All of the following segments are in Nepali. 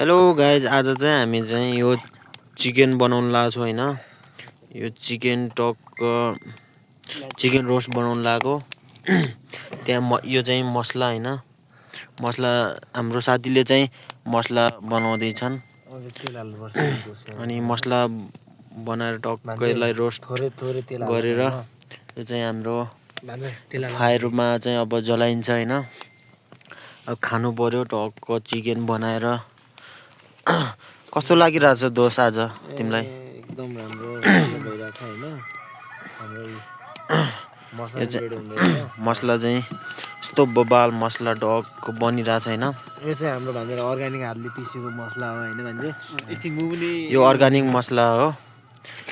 हेलो गाइज, आज चाहिँ हामी चाहिँ यो चिकन बनाउन लागेको छौँ हैन। यो चिकन चिकन रोस्ट बनाउन लागेको। त्यहाँ यो चाहिँ मसला हैन, मसला हाम्रो साथीले चाहिँ मसला बनाउँदै छन्। अनि मसला बनाएर टक्कैलाई रोस्ट गरेर यो चाहिँ हाम्रो फायरमा चाहिँ अब जलाइन्छ हैन। अब खानु पर्यो टक्क चिकन बनाएर। कस्तो लागिरहेछ दोस्त आज तिमीलाई? एकदम राम्रो भइरहेछ हैन। हाम्रो मसला चाहिँ यस्तो बबाल मसला टक्क बनिरहेछ हैन। यो चाहिँ हाम्रो भनेर अर्ग्यानिक हातले पिसेको मसला हो हैन भन्छ। यो अर्ग्यानिक मसला हो।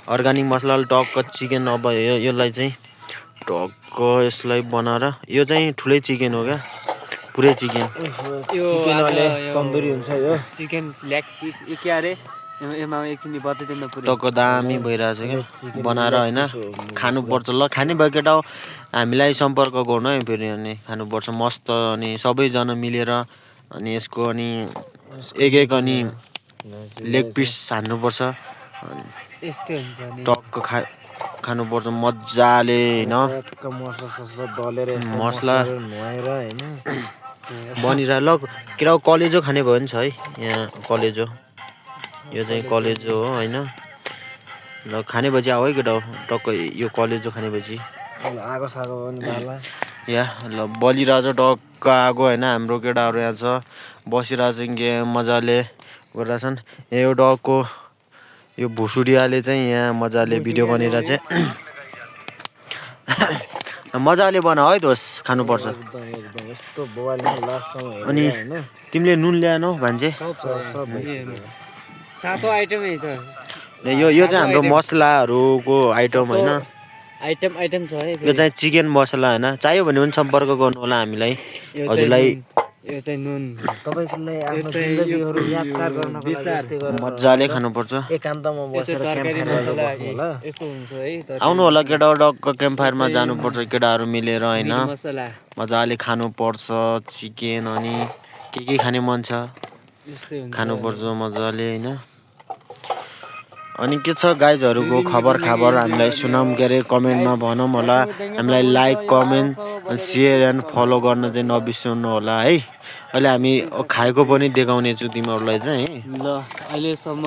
अर्ग्यानिक मसलाले टक्क चिकन अब यसलाई चाहिँ टक्क यसलाई बनाएर यो चाहिँ ठुलै चिकन हो क्या, पुरै चिकन। यो चिकनले तन्दुरी हुन्छ। यो चिकन लेग पिस यो के अरे एमा एकछिन बताइदिनु पुरै टक्क दामी भइरहेछ क्या बनाएर हैन। खानुपर्छ ल, खाने भयो केटा हो। हामीलाई सम्पर्क गर्नु है फेरि, अनि खानुपर्छ मस्त। अनि सबैजना मिलेर अनि यसको अनि एक अनि लेग पिस हान्नुपर्छ। यस्तै हुन्छ नि टक्क खानुपर्छ मजाले हैन। मसला दलेर मसला नुहाएर हैन बनिरहेको ल। केटा कलेजो खाने भयो नि छ है यहाँ कलेजो। यो चाहिँ कलेजो हो हैन। ल खाने भएपछि आऊ है केटा हो, टक्क यो कलेजो खाने भएपछि आगो सागो पनि बाला या ल बलिरहेछ टक्क आगो हैन। हाम्रो केटाहरू यहाँ छ बसिरहेछ के मजाले गरिरहेछन्। यो टक्क यो भुसुडियाले चाहिँ यहाँ मजाले भिडियो बनिरहेछ। मजाले बना है दोस्त, खानुपर्छ। यस्तो बोवाल लास्टमा अनि तिमीले नुन ल्याएनौ भान्जे? सातो आइटमै छ यो चाहिँ हाम्रो मसलाहरूको आइटम हैन। आइटम छ है। यो चाहिँ चिकन मसला हैन। चाहियो भने पनि सम्पर्क गर्नु होला हामीलाई, हजुरलाई। यो चाहिँ नुन तपाईलाई आफ्नो जिन्दगीहरु यादगार गर्नको लागि यस्तै गरेर मजाले खानुपर्छ। एकान्तमा बसेर क्याम्प फायर गर्नु होला। यस्तो हुन्छ है। आउनु होला केटा डक्क क्याम्प फायरमा जानुपर्छ केटाहरू मिलेर हैन। मसला मजाले खानुपर्छ चिकन। अनि के खाने मन छ खानुपर्छ मजाले हैन। अनि के छ गाइजहरुको खबर हामीलाई सुनाम के अरे कमेन्टमा भनौँ होला। हामीलाई like comment share and follow गर्न चाहिँ नबिर्सनु होला है। अहिले हामी खाएको पनि देखाउने छु तिमीहरूलाई चाहिँ। ल अहिलेसम्म